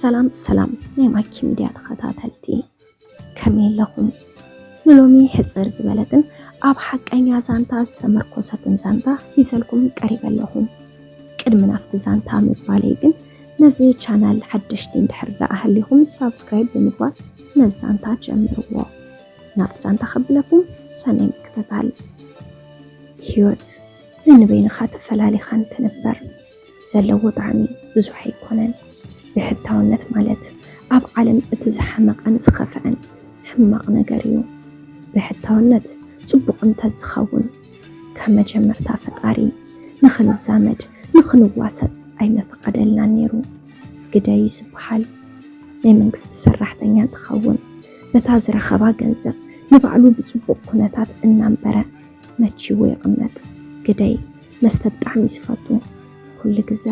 ሰላም ሰላም ናይ ማኪ ሚድያ ተኸታተልቲ፣ ከመይ ኣለኹም? ንሎሚ ሕጽር ዝበለትን ኣብ ሓቀኛ ዛንታ ዝተመርኮሰትን ዛንታ ሒዘልኩም ቀሪበ ኣለኹ። ቅድሚ ናብቲ ዛንታ ምባለይ ግን፣ ነዚ ቻናል ሓደሽቲ እንድሕር ደኣ ሃሊኹም ሳብስክራይብ ብምግባር ነዚ ዛንታ ጀምርዎ። ናብቲ ዛንታ ከብለኩም ሰናይ ምክትታል። ህይወት ነንበይንኻ ተፈላሊኻን ትንበር። ዘለዎ ጣዕሚ ብዙሕ ኣይኮነን። ብሕታውነት ማለት ኣብ ዓለም እቲ ዝሓመቐን ዝኸፍአን ሕማቕ ነገር እዩ። ብሕታውነት ጽቡቕ እንተዝኸውን፣ ካብ መጀመርታ ፈጣሪ ንኽንዛመድ ንኽንዋሰብ ኣይመፈቐደልናን ነይሩ። ግደይ ዝበሃል ናይ መንግስቲ ሰራሕተኛ እንትኸውን፣ በታ ዝረኸባ ገንዘብ ንባዕሉ ብጽቡቕ ኩነታት እናንበረ መቺዎ ይቕመጥ። ግደይ መስተ ብጣዕሚ ዝፈቱ፣ ኩሉ ግዘ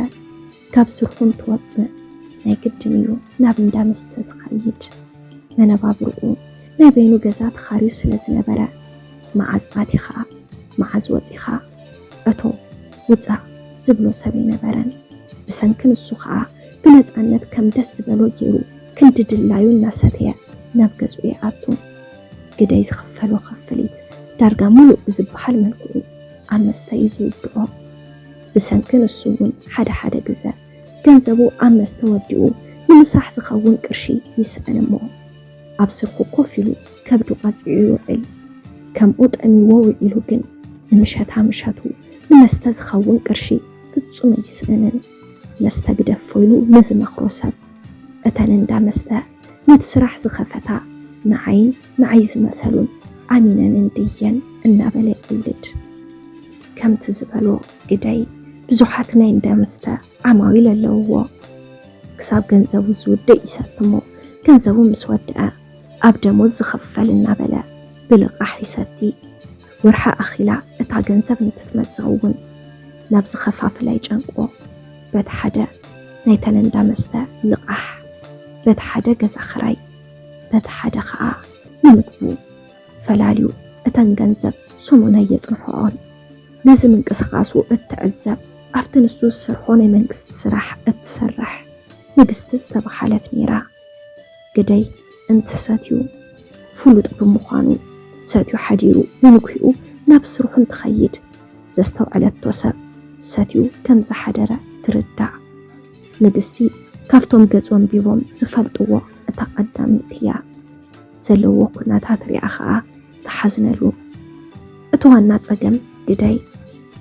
ካብ ስርሑ እንትወፅእ ናይ ግድን እዩ ናብ እንዳ መስተ ዝኸይድ። መነባብርኡ ናይ በይኑ ገዛ ተኻርዩ ስለ ዝነበረ፣ መዓዝ ኣቲኻ መዓዝ ወፂኻ፣ እቶ ውፃእ ዝብሎ ሰብ ኣይነበረን። ብሰንኪ ንሱ ኸኣ ብነፃነት ከም ደስ ዝበሎ ገይሩ ክንዲ ድላዩ እናሰተየ ናብ ገዝኡ ይኣቱ። ግደይ ዝኽፈሎ ክፍሊት ዳርጋ ሙሉእ ብዝበሃል መልክዑ ኣብ መስተ እዩ ዝውድኦ። ብሰንኪ ንሱ እውን ሓደ ሓደ ግዘ ገንዘቡ ኣብ መስተ ወዲኡ ንምሳሕ ዝኸውን ቅርሺ ይስእን እሞ፣ ኣብ ስርሑ ኮፍ ኢሉ ከብዱ ቀፂዑ ይውዕል። ከምኡ ጠሚዎ ውዒሉ ግን ንምሸታ ምሸቱ ንመስተ ዝኸውን ቅርሺ ፍጹም ኣይስእንን። መስተ ግደፎ ኢሉ ንዝመኽሮ ሰብ፣ እተን እንዳ መስተ ነቲ ስራሕ ዝኸፈታ ንዓይን ንዓይ ዝመሰሉን ኣሚነንን ድየን እናበለ ይቕልድ። ከምቲ ዝበሎ ግደይ ብዙሓት ናይ እንዳ መስተ ዓማዊል ኣለውዎ። ክሳብ ገንዘቡ ዝውድእ ይሰቲ እሞ፣ ገንዘቡ ምስ ወድአ ኣብ ደሞዝ ዝኽፈል እናበለ ብልቓሕ ይሰቲ። ወርሒ ኣኺላ እታ ገንዘብ እንትትመጽእ እውን ናብ ዝኸፋፍላ ይጨንቆ። በቲ ሓደ ናይተን እንዳ መስተ ልቓሕ፣ በቲ ሓደ ገዛ ኽራይ፣ በቲ ሓደ ኸኣ ንምግቡ ፈላልዩ እተን ገንዘብ ሰሙን ኣየጽንሕኦን። ነዚ ምንቅስቓሱ እትዕዘብ፣ ኣብቲ ንሱ ዝሰርሖ ናይ መንግስቲ ስራሕ እትሰርሕ ንግስቲ ዝተባህለት ነይራ። ግደይ እንትሰትዩ ፍሉጥ ብምዃኑ፣ ሰትዩ ሓዲሩ ንንግሂኡ ናብ ስርሑ እንትኸይድ ዘስተውዐለቶ ሰብ ሰትዩ ከም ዝሓደረ ትርዳእ። ንግስቲ ካብቶም ገጹ ኣንቢቦም ዝፈልጥዎ እታ ቀዳመይቲ እያ። ዘለዎ ኩነታት ሪኣ ኸኣ ትሓዝነሉ። እቲ ዋና ጸገም ግደይ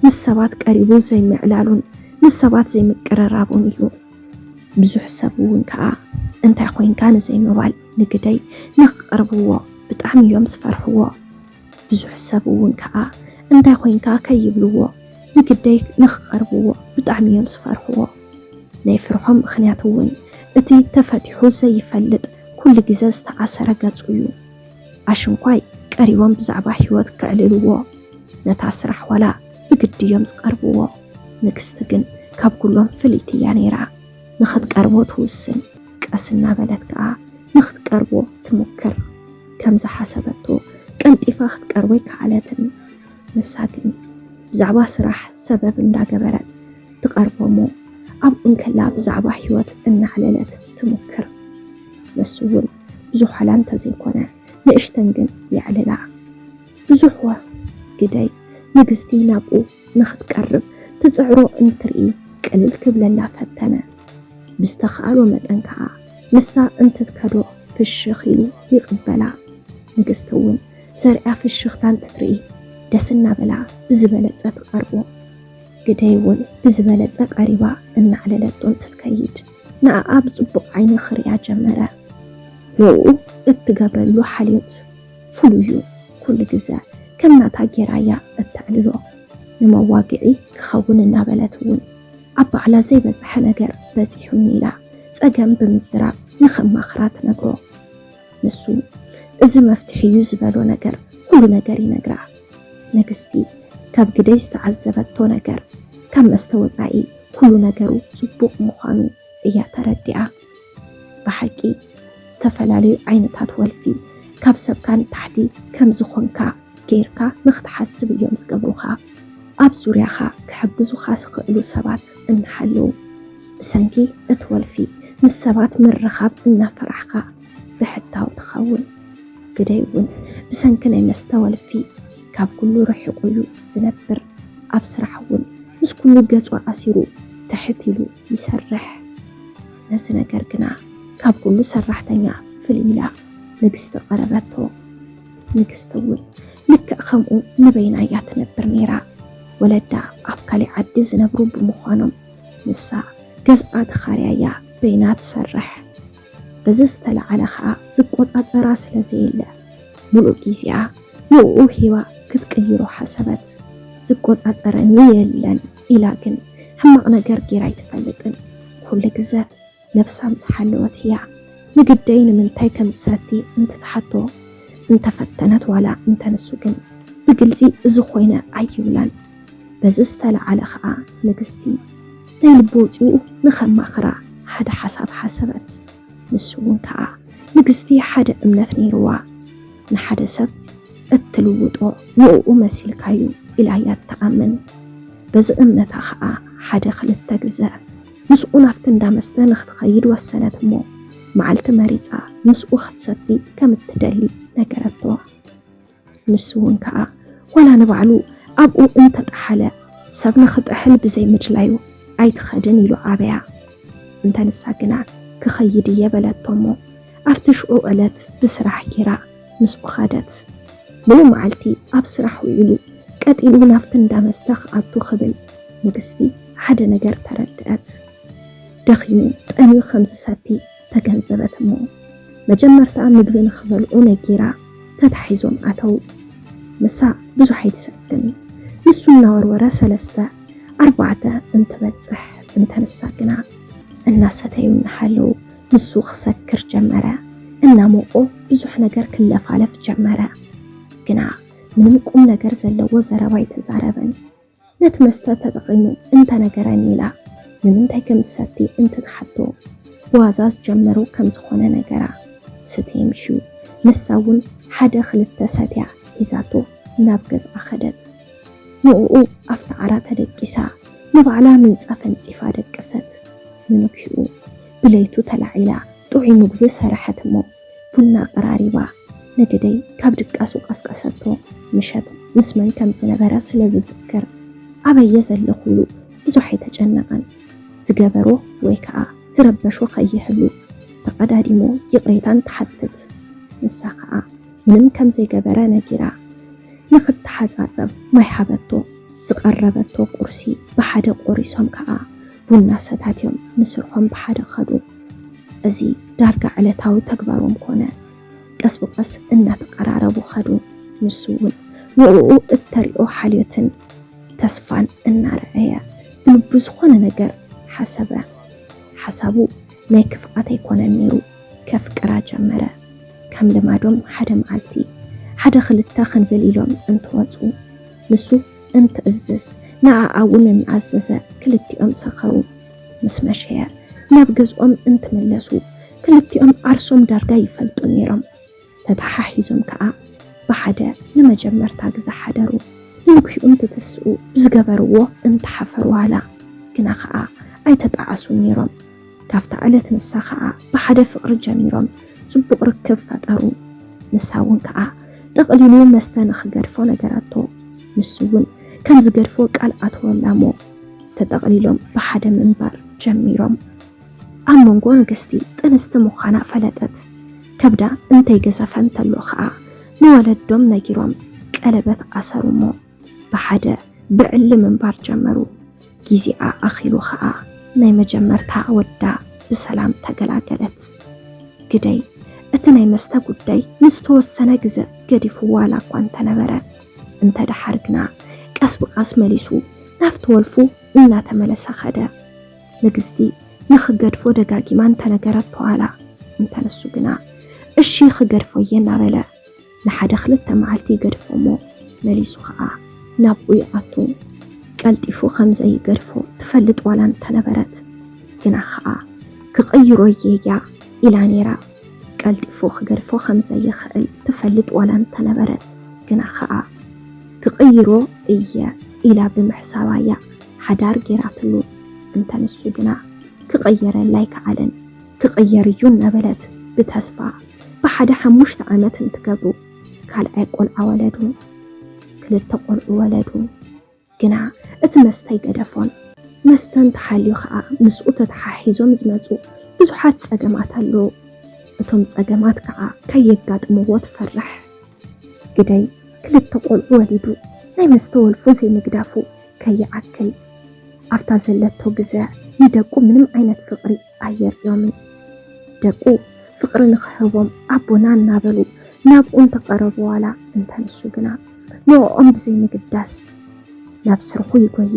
ምስ ሰባት ቀሪቡ ዘይምዕላሉን ምስ ሰባት ዘይምቅርራቡን እዩ። ብዙሕ ሰብ እውን ከኣ እንታይ ኮይንካ ንዘይምባል ንግደይ ንኽቐርብዎ ብጣዕሚ እዮም ዝፈርሕዎ። ብዙሕ ሰብ እውን ከኣ እንታይ ኮይንካ ከይብልዎ ንግደይ ንኽቐርብዎ ብጣዕሚ እዮም ዝፈርሕዎ። ናይ ፍርሖም ምኽንያት እውን እቲ ተፈቲሑ ዘይፈልጥ ኩሉ ግዘ ዝተኣሰረ ገጹ እዩ። ኣሽንኳይ ቀሪቦም ብዛዕባ ህይወት ከዕልልዎ ነታ ስራሕ ዋላ ብግዲ እዮም ዝቐርብዎ። ንግስቲ ግን ካብ ኩሎም ፍልይቲ እያ ነይራ። ንኽትቀርቦ ትውስን። ቀስ እናበለት ከኣ ንኽትቀርቦ ትሙክር። ከም ዝሓሰበቶ ቀልጢፋ ክትቀርቦ ኣይከኣለትን። ንሳ ግን ብዛዕባ ስራሕ ሰበብ እንዳገበረት ትቐርቦ እሞ ኣብኡ እንከላ ብዛዕባ ህይወት እናዕለለት ትሙክር። ንሱ እውን ብዙሕ ዋላ እንተዘይኮነ ንእሽተን ግን የዕልላ። ብዙሕ ግደይ ንግስቲ ናብኡ ንኽትቀርብ ትጽዕሮ እንትርኢ ቅልል ክብለላ ፈተነ። ብዝተኻእሎ መጠን ከኣ ንሳ እንትትከዶ ፍሽኽ ኢሉ ይቕበላ። ንግስቲ እውን ሰሪዓ ፍሽኽታ እንትትርኢ ደስ እናበላ ብዝበለጸ ትቐርቦ። ግደይ እውን ብዝበለጸ ቀሪባ እናዕለለቶ እንትትከይድ ንኣኣ ብጽቡቕ ዓይኒ ክሪኣ ጀመረ። ንኡ እትገብረሉ ሓልዮት ፍሉይ እዩ። ኩሉ ግዘ ከም ናታ ጌራ እያ እተዕልሎ። ንመዋግዒ ክኸውን እናበለት እውን ኣብ ባዕላ ዘይበጽሐ ነገር በጺሑኒ ኢላ ጸገም ብምዝራብ ንኸማኽራ ትነግሮ። ንሱ እዚ መፍትሒ እዩ ዝበሎ ነገር ኩሉ ነገር ይነግራ። ንግስቲ ካብ ግደይ ዝተዓዘበቶ ነገር ካብ መስተ ወጻኢ ኩሉ ነገሩ ጽቡቕ ምዃኑ እያ ተረዲኣ። ብሓቂ ዝተፈላለዩ ዓይነታት ወልፊ ካብ ሰብካ ንታሕቲ ከም ዝኾንካ ጌርካ ንኽትሓስብ እዮም ዝገብሩኻ። ኣብ ዙርያኻ ክሕግዙኻ ዝኽእሉ ሰባት እናሃለዉ ብሰንኪ እቲ ወልፊ ምስ ሰባት ምርኻብ እናፈራሕካ ብሕታዊ ትኸውን። ግደይ እውን ብሰንኪ ናይ መስተ ወልፊ ካብ ኩሉ ርሒቑ እዩ ዝነብር። ኣብ ስራሕ እውን ምስ ኩሉ ገጹ ኣሲሩ ትሕት ኢሉ ይሰርሕ። ነዚ ነገር ግና ካብ ኩሉ ሰራሕተኛ ፍልይ ኢላ ንግስቲ ቀረበቶ። ንግስቲ እውን ልክዕ ከምኡ ንበይና እያ ትነብር ነይራ። ወለዳ ኣብ ካሊእ ዓዲ ዝነብሩ ብምዃኖም ንሳ ገዝኣ ተኻርያ እያ በይና ትሰርሕ። በዚ ዝተለዓለ ኸኣ ዝቆጻጸራ ስለ ዘየለ ምሉእ ግዜኣ ንእኡ ሂባ ክትቅይሮ ሓሰበት። ዝቆጻጸረኒ የለን ኢላ ግን ሕማቕ ነገር ጌራ ኣይትፈልጥን። ኩሉ ግዘ ነብሳ ምስ ሓለወት እያ ንግደይ ንምንታይ ከም ዝሰቲ እንትትሓቶ እንተፈተነት ዋላ እንተንሱ ግን ብግልጺ እዚ ኮይነ ኣይብላን። በዚ ዝተለዓለ ኸኣ ንግስቲ ናይ ልቢ ውጺኡ ንኸማኽራ ሓደ ሓሳብ ሓሰበት። ንሱ እውን ከኣ ንግስቲ ሓደ እምነት ነይርዋ። ንሓደ ሰብ እትልውጦ ንእኡ መሲልካዩ ኢላ እያ ትኣምን። በዚ እምነታ ኸኣ ሓደ ክልተ ግዘ ምስኡ ናብቲ እንዳ መስተ ንኽትኸይድ ወሰነት እሞ መዓልቲ መሪጻ ምስኡ ክትሰቲ ከም እትደሊ ነገረቶ። ንሱ እውን ከኣ ዋላ ንባዕሉ ኣብኡ እንተጠሓለ ሰብ ንኽጥሕል ብዘይ ምድላዩ ኣይትኸድን ኢሉ ኣበያ። እንተ ንሳ ግና ክኸይድ እየ በለቶ እሞ ኣብቲ ሽዑ ዕለት ብስራሕ ጌራ ምስኡ ኸደት። ምሉእ መዓልቲ ኣብ ስራሕ ውዒሉ ቀጢሉ ናብቲ እንዳ መስተ ክኣቱ ክብል ንግስቲ ሓደ ነገር ተረድአት። ደኺሙ ጠምዩ ከም ዝሰቲ ተገንዘበት እሞ መጀመርታ ምግቢ ንኽበልዑ ነጊራ ተታሒዞም ኣተው። ንሳ ብዙሕ ኣይትሰትን። ንሱ እናወርወረ ሰለስተ ኣርባዕተ እንትበጽሕ እንተ ንሳ ግና እናሰተዩ እናሃለዉ ንሱ ክሰክር ጀመረ። እናሞቆ ብዙሕ ነገር ክለፋለፍ ጀመረ። ግና ምንም ቁም ነገር ዘለዎ ዘረባ ኣይተዛረበን። ነቲ መስተ ተጠቒሙ እንተነገረኒ ኢላ ንምንታይ ከም ዝሰቲ እንትትሓቶ ብዋዛ ዝጀመሩ ከም ዝኾነ ነገራ። ስተይ ምሽዩ ንሳ እውን ሓደ ክልተ ሰትያ ሒዛቶ ናብ ገዝኣ ኸደት። ንእኡ ኣብቲ ዓራት ተደቂሳ ንባዕላ ምንጻፍ ኣንጺፋ ደቀሰት። ንንግሂኡ ብለይቱ ተላዒላ ጥዑይ ምግቢ ሰረሐት እሞ ቡና ኣቐራሪባ ንግደይ ካብ ድቃሱ ቀስቀሰቶ። ምሸት ምስ መን ከም ዝነበረ ስለ ዝዝክር ኣበየ ዘለኹሉ ብዙሕ ኣይተጨነቐን። ዝገበሮ ወይ ከኣ ዝረበሾ ከይህሉ ተቐዳዲሙ ይቕሬታን ትሓትት። ንሳ ከኣ ምንም ከም ዘይገበረ ነጊራ ንኽተሓጻጸብ ማይ ሃበቶ። ዝቐረበቶ ቁርሲ ብሓደ ቆሪሶም ከኣ ቡና ሰታትዮም ንስርሖም ብሓደ ኸዱ። እዚ ዳርጋ ዕለታዊ ተግባሮም ኮነ። ቀስ ብቐስ እናተቐራረቡ ኸዱ። ንሱ እውን ንእኡ እተሪኦ ሓልዮትን ተስፋን እናረኣየ ብልቡ ዝኾነ ነገር ሓሰበ። ሓሳቡ ናይ ክፍኣት ኣይኮነን ነይሩ። ከፍቅራ ጀመረ። ከም ልማዶም ሓደ መዓልቲ ሓደ ክልተ ክንብል ኢሎም እንትወፁ ንሱ እንትእዝዝ ንኣኣ እውን እናኣዘዘ ክልቲኦም ሰኸሩ። ምስ መሸየ ናብ ገዝኦም እንትምለሱ ክልቲኦም ዓርሶም ዳርጋ ይፈልጡ ነይሮም። ተተሓሒዞም ከኣ ብሓደ ንመጀመርታ ግዘ ሓደሩ። ንንግሂኡ እንትትስኡ ብዝገበርዎ እንተሓፈሩ ዋላ ግና ከኣ ኣይተጠዓሱን ነይሮም። ካብታ ዕለት ንሳ ከኣ ብሓደ ፍቕሪ ጀሚሮም ጽቡቕ ርክብ ፈጠሩ። ንሳ እውን ከኣ ጠቕሊሉ መስተ ንኽገድፎ ነገረቶ። ንሱ እውን ከም ዝገድፎ ቃል ኣተወላ እሞ ተጠቕሊሎም ብሓደ ምንባር ጀሚሮም። ኣብ መንጎ ንግስቲ ጥንስቲ ምዃና ፈለጠት። ከብዳ እንተይገዘፈ እንተሎ ከኣ ንወለዶም ነጊሮም ቀለበት ኣሰሩ እሞ ብሓደ ብዕሊ ምንባር ጀመሩ። ግዜኣ ኣኺሉ ከኣ ናይ መጀመርታ ወዳ ብሰላም ተገላገለት። ግደይ እቲ ናይ መስተ ጉዳይ ንዝተወሰነ ግዘ ገዲፉ ዋላ እኳ እንተነበረ እንተ ደሓር ግና ቀስ ብቐስ መሊሱ ናብቲ ወልፉ እናተመለሰ ኸደ። ንግስቲ ንኽገድፎ ደጋጊማ እንተነገረቶ ዋላ እንተ ንሱ ግና እሺ ክገድፎ እየ እናበለ ንሓደ ክልተ መዓልቲ ይገድፎ እሞ መሊሱ ኸኣ ናብኡ ይኣቱ። ቀልጢፉ ከም ዘይገድፎ ትፈልጥ ዋላ እንተነበረት ግና ኸኣ ክቕይሮ እየ እያ ኢላ ነይራ። ቀልጢፉ ክገድፎ ከም ዘይኽእል ትፈልጥ ዋላ እንተነበረት ግና ኸኣ ክቕይሮ እየ ኢላ ብምሕሳባ እያ ሓዳር ጌራትሉ። እንተ ንሱ ግና ክቕየረላ ኣይከኣለን። ክቕየር እዩ እናበለት ብተስፋ ብሓደ ሓሙሽተ ዓመት እንትገብሩ ካልኣይ ቆልዓ ወለዱ። ክልተ ቆልዑ ወለዱ። ግና እቲ መስተ ኣይገደፎን። መስተ እንተሃልዩ ከዓ ምስኡ ተተሓሒዞም ዝመፁ ብዙሓት ፀገማት ኣለዉ። እቶም ፀገማት ከዓ ከየጋጥምዎ ትፈርሕ። ግደይ ክልተ ቆልዑ ወሊዱ ናይ መስተ ወልፉ ዘይምግዳፉ ከይዓክል ኣብታ ዘለቶ ግዘ ንደቁ ምንም ዓይነት ፍቕሪ ኣየርእዮምን። ደቁ ፍቕሪ ንኽህቦም ኣቦና እናበሉ ናብኡ እንተቐረቡ ዋላ እንተንሱ ግና ንዕኦም ብዘይምግዳስ ናብ ስርሑ ይጎይ።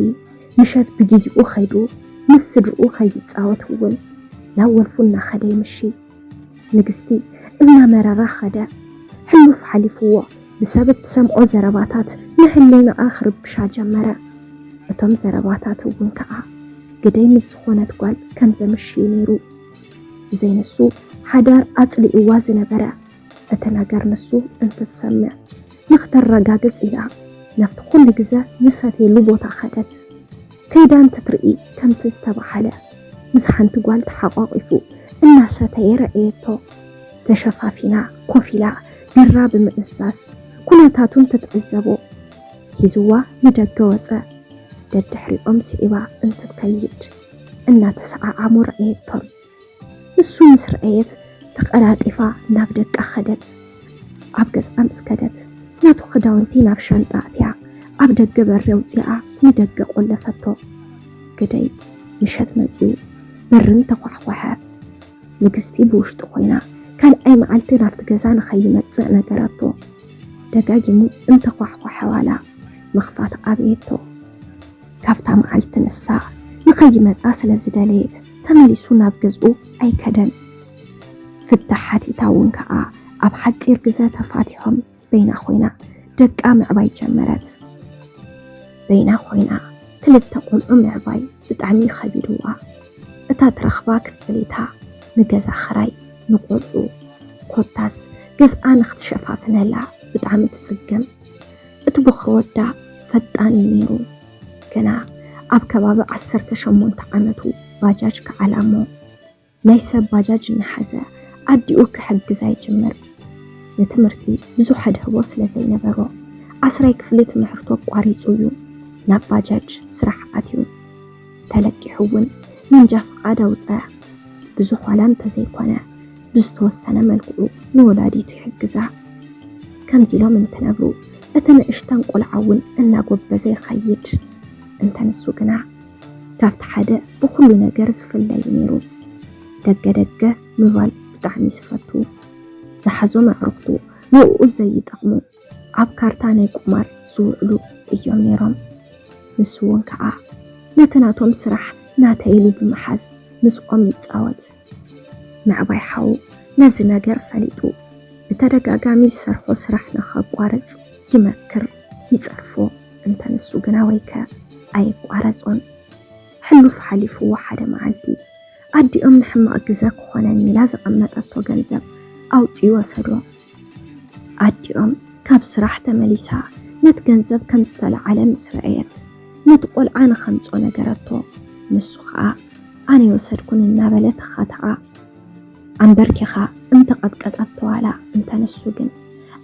ምሸት ብጊዜኡ ኸይዱ ምስ ስድርኡ ከይፃወት እውን ናብ ወልፉ እናኸደ ይምሺ። ንግስቲ እናመረራ ኸደ። ሕሉፍ ሓሊፍዎ ብሰብ እትሰምዖ ዘረባታት ንህሊናኣ ክርብሻ ጀመረ። እቶም ዘረባታት እውን ከዓ ግደይ ምስ ዝኾነት ጓል ከም ዘምሽዩ ነይሩ። ብዘይ ንሱ ሓዳር ኣጽሊእዋ ዝነበረ እቲ ነገር ንሱ እንትትሰምዕ ንክተረጋግጽ ኢላ ናብቲ ኩሉ ግዘ ዝሰትየሉ ቦታ ኸደት። ከይዳ እንትትርኢ ከምቲ ዝተባሃለ ምስ ሓንቲ ጓል ተሓቋቒፉ እናሰተየ ረኣየቶ። ተሸፋፊና ኮፍ ኢላ ቢራ ብምእዛዝ ኩነታቱ እንትትዕዘቦ ሒዝዋ ንደገ ወጸ። ደድሕሪኦም ስዒባ እንትትከይድ እናተሰዓዓሙ ረኣየቶም። ንሱ ምስ ረኣየት ተቐላጢፋ ናብ ደቃ ኸደት። ኣብ ገዝኣ ምስ ከደት ናቱ ክዳውንቲ ናብ ሻንጣ ኣእትያ ኣብ ደገ በሪ ኣውጺኣ ንደገ ቆለፈቶ። ግደይ ምሸት መጺኡ በሪ እንተኳሕኳሐ ንግስቲ ብውሽጢ ኮይና ካልኣይ መዓልቲ ናብቲ ገዛ ንኸይመጽእ ነገረቶ። ደጋጊሙ እንተኳሕኳሐ ዋላ ምኽፋት ኣበየቶ። ካብታ መዓልቲ ንሳ ንኸይመጻ ስለ ዝደለየት ተመሊሱ ናብ ገዝኡ ኣይከደን። ፍታሕ ሓቲታ እውን ከኣ ኣብ ሓጺር ግዘ ተፋቲሖም በይና ኮይና ደቃ ምዕባይ ጀመረት። በይና ኮይና ክልተ ቆልዑ ምዕባይ ብጣዕሚ ከቢድዋ። እታ ትረኽባ ክፍሊታ ንገዛ ኽራይ፣ ንቆልዑ፣ ኮታስ ገዝኣ ንኽትሸፋፍነላ ብጣዕሚ ትጽገም። እቲ ቦኽሪ ወዳ ፈጣን እዩ ነይሩ። ገና ኣብ ከባቢ ዓሰርተ ሸሞንተ ዓመቱ ባጃጅ ከዓላ እሞ ናይ ሰብ ባጃጅ እናሓዘ ኣዲኡ ክሕግዛ ይጅምር። ንትምህርቲ ብዙሕ ኣድህቦ ስለ ዘይነበሮ ዓስራይ ክፍሊ ትምህርቱ ኣቋሪጹ እዩ ናብ ባጃጅ ስራሕ ኣትዩ። ተለቂሑ እውን መንጃ ፍቓድ ኣውፀ። ብዙሕ ዋላ እንተዘይኮነ ብዝተወሰነ መልክዑ ንወላዲቱ ይሕግዛ። ከምዚ ኢሎም እንትነብሩ እቲ ንእሽተን ቆልዓ እውን እናጎበዘ ይኸይድ። እንተ ንሱ ግና ካብቲ ሓደ ብኹሉ ነገር ዝፍለ እዩ ነይሩ። ደገ ደገ ምባል ብጣዕሚ ዝፈቱ፣ ዝሓዞም ኣዕሩኽቱ ንእኡ ዘይጠቕሙ ኣብ ካርታ ናይ ቁማር ዝውዕሉ እዮም ነይሮም። ንሱ እውን ከዓ ነቲ ናቶም ስራሕ ናተይ ኢሉ ብምሓዝ ምስኦም ይፃወት። ምዕባይ ሓው ነዚ ነገር ፈሊጡ ብተደጋጋሚ ዝሰርሖ ስራሕ ንኸቋርፅ ይመክር፣ ይፀርፎ። እንተ ንሱ ግና ወይከ ኣየቋረፆን። ሕሉፍ ሓሊፍዎ ሓደ መዓልቲ ኣዲኦም ንሕማቕ ግዘ ክኾነኒ ኢላ ዘቐመጠቶ ገንዘብ ኣውፂኡ ወሰዶ። ኣዲኦም ካብ ስራሕ ተመሊሳ ነቲ ገንዘብ ከም ዝተለዓለ ምስ ረኣየት ነቲ ቆልዓ ንኸምጾ ነገረቶ። ንሱ ኸኣ ኣነ ይወሰድኩን እናበለ ተኻትዓ። ኣንበርኪኻ እንተቐጥቀጠቶ ዋላ እንተ ንሱ ግን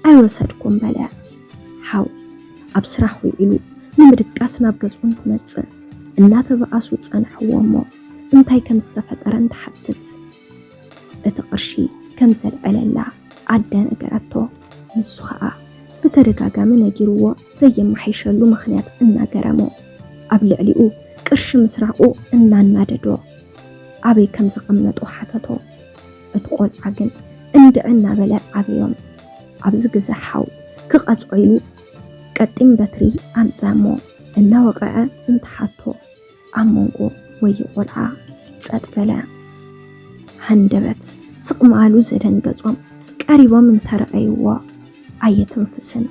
ኣይወሰድኩን በለ። ሓው ኣብ ስራሕ ውዒሉ ንምድቃስ ናብ ገዝኡ እንትመጽእ እናተበኣሱ ጸንሕዎ እሞ እንታይ ከም ዝተፈጠረ እንትሓትት እቲ ቅርሺ ከም ዘልዐለላ ኣደ ነገረቶ። ንሱ ኸኣ ብተደጋጋሚ ነጊርዎ ዘየመሓይሸሉ ምኽንያት እናገረሞ ኣብ ልዕሊኡ ቅርሺ ምስራቑ እናናደዶ ኣበይ ከም ዘቐመጦ ሓተቶ። እቲ ቆልዓ ግን እንድዒ እናበለ ኣበዮም። ኣብዚ ግዘ ሓው ክቐጽዖ ኢሉ ቀጢን በትሪ ኣምጸ እሞ እናወቐዐ እንትሓቶ ኣብ መንጎ ወዮ ቆልዓ ጸጥ በለ። ሃንደበት ስቕ ምባሉ ዘደንገጾም ቀሪቦም እንተረኣይዎ ኣየትንፍስን።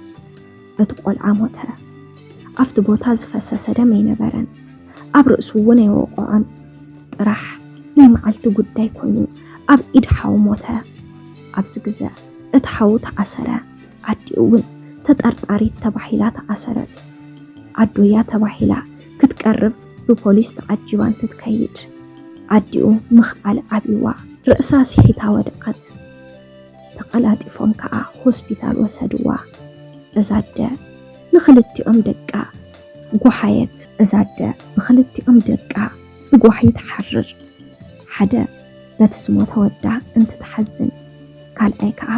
እቲ ቆልዓ ሞተ። ኣብቲ ቦታ ዝፈሰሰ ደም ኣይነበረን። ኣብ ርእሱ እውን ኣይወቕዖን። ጥራሕ ናይ መዓልቲ ጉዳይ ኮይኑ ኣብ ኢድ ሓው ሞተ። ኣብዚ ግዘ እቲ ሓው ተኣሰረ። ኣዲኡ እውን ተጠርጣሪት ተባሂላ ተኣሰረት። ኣዶያ ተባሂላ ክትቀርብ ብፖሊስ ተዓጂባ እንትትከይድ ኣዲኡ ምኽኣል ኣብይዋ ርእሳ ስሒታ ወደቐት። ተቐላጢፎም ከኣ ሆስፒታል ወሰድዋ። እዛ ኣደ ንኽልቲኦም ደቃ ጓሓየት። እዛ ኣደ ብኽልቲኦም ደቃ ብጓሒ ትሓርር። ሓደ በቲ ዝሞተ ወዳ እንትትሓዝን፣ ካልኣይ ከኣ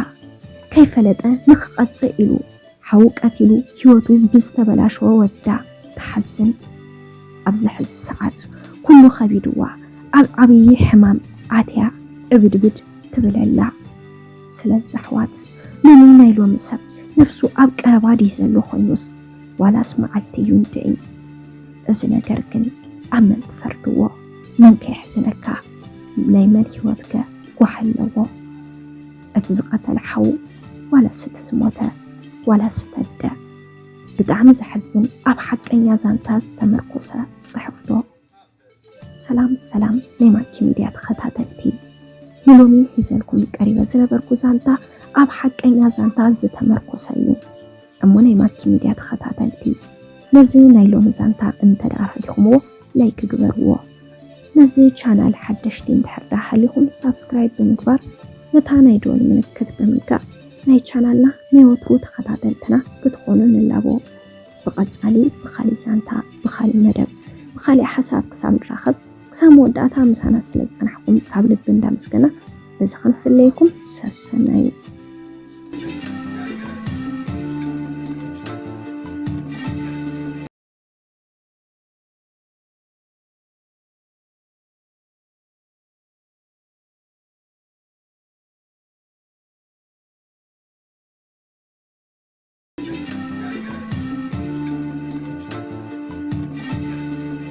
ከይፈለጠ ንኽቐጽእ ኢሉ ሓዉ ቀቲሉ ህይወቱ ብዝተበላሸወ ወዳ ትሓዝን። ኣብዚ ሕዚ ሰዓት ኩሉ ከቢድዋ ኣብ ዓብዪ ሕማም ኣትያ ዕብድብድ ትብል ኣላ። ስለዚ ኣሕዋት፣ ሎሚ ናይ ሎሚ ሰብ ነብሱ ኣብ ቀረባ ድዩ ዘሎ ኮይኑስ ዋላስ መዓልቲ እዩ እንድዒ? እዚ ነገር ግን ኣብ መን ትፈርድዎ? መን ከየሕዝነካ? ናይ መን ህይወትከ ጓሕ ኣለዎ? እቲ ዝቐተለ ሓዉ ዋላስ እቲ ዝሞተ ዋላስ እቲ ኣደ? ብጣዕሚ ዘሕዝን ኣብ ሓቀኛ ዛንታ ዝተመርኮሰ ጽሕፍቶ። ሰላም ሰላም ናይ ማኪ ሚድያ ተኸታተልቲ፣ ንሎሚ ሒዘልኩም ቀሪበ ዝነበርኩ ዛንታ ኣብ ሓቀኛ ዛንታ ዝተመርኮሰ እዩ። እሞ ናይ ማኪ ሚድያ ተኸታተልቲ፣ ነዚ ናይ ሎሚ ዛንታ እንተ ደኣ ፈቲኹምዎ ላይክ ግበርዎ። ነዚ ቻናል ሓደሽቲ እንድሕር ደኣ ሃሊኹም ሳብስክራይብ ብምግባር ነታ ናይ ደወል ምልክት ብምንካእ ናይ ቻናልና ናይ ወትሩ ተኸታተልትና ክትኾኑ ንላቦ። ብቐጻሊ ብኻሊእ ዛንታ፣ ብኻሊእ መደብ፣ ብኻሊእ ሓሳብ ክሳብ ንራኸብ፣ ክሳብ መወዳእታ ምሳና ስለ ዝጸናሕኩም ካብ ልቢ እንዳመስገና በዚ ክንፍለየኩም ሰሰናዩ።